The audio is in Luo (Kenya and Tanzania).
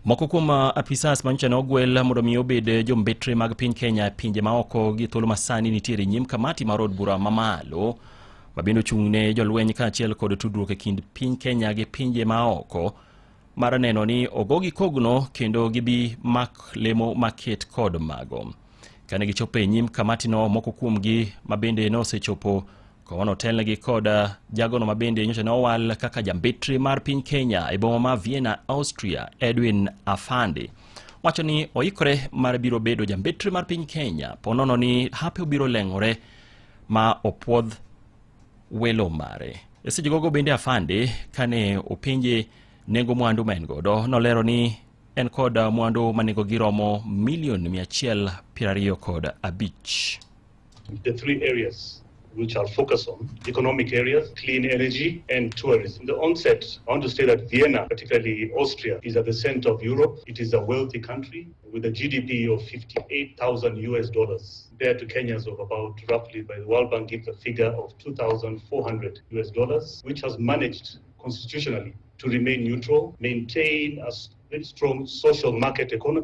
Moko kuom apisas manyocha ne ogwel mondo mi obed jombetre mag piny Kenya e pinje maoko gi thuolo masani nitiere nyim kamati mar od bura mamalo mabende ochung' ne jolweny kaachiel kod tudruok e kind piny Kenya gi pinje maoko mar neno ni ogogi kogno kendo gibi mak lemo maket kod mago. Kane gichopo e nyim kamatino, moko kuomgi mabende nosechopo kono otelnegi kod jagono mabende nyocha ne owal kaka jambetre mar piny Kenya e boma ma Vienna, Austria, Edwin Afande wacho ni oikore mar biro bedo jambetre mar piny Kenya ponono ni hape obiro leng'ore ma opuodh welo mare. E seche gogo bende Afande kane openje nengo mwandu ma en godo nolero ni en kod mwandu ma nengogi romo milion 125. The three areas which I'll focus on: economic areas, clean energy, and tourism. In the onset, I want to say that Vienna, particularly Austria, is at the center of Europe. It is a wealthy country with a GDP of 58,000 US dollars, compared to Kenya's of about roughly, by the World Bank gives a figure of 2,400 US dollars, which has managed constitutionally to remain neutral, maintain a very strong social market economy.